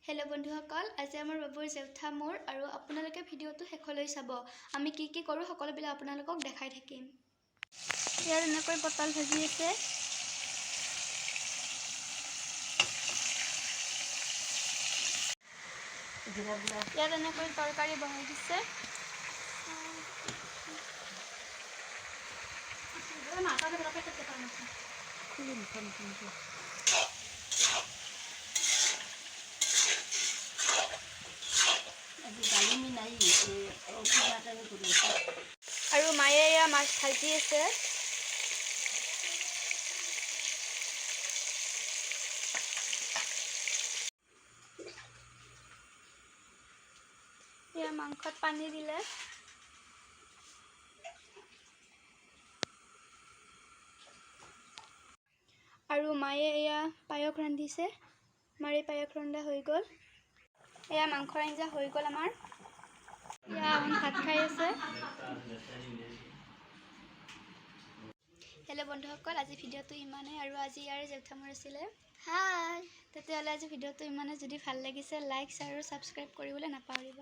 Hello' বন্ধুসকল, আজি আমাৰ বাবুৰ জেউঠা মোৰ আৰু আপোনালোকে ভিডিঅ'টো শেষলৈ চাব। আমি কি কি কৰোঁ সকলোবিলাক আপোনালোকক দেখাই থাকিম। ইয়াত এনেকৈ পটল ভাজি আছে। ইয়াত এনেকৈ তৰকাৰী বহাই দিছে। আৰু মায়ে এয়া মাছ ভাজি আছে। এয়া মাংসত পানী দিলে। আৰু মায়ে এয়া পায়স ৰান্ধিছে। মাৰে পায়স ৰন্ধা হৈ গ'ল। এয়া মাংসৰ আঞ্জা হৈ গ'ল আমাৰ। এয়া ভাত খাই আছে। হেল্ল' বন্ধুসকল, আজি ভিডিঅ'টো ইমানেই আৰু আজি ইয়াৰে জেউঠা মোৰ আছিলে। হাই। তেতিয়াহ'লে আজি ভিডিঅ'টো ইমানে। যদি ভাল লাগিছে, লাইক, শ্বেয়াৰ আৰু ছাবস্ক্ৰাইব কৰিবলৈ নাপাহৰিব।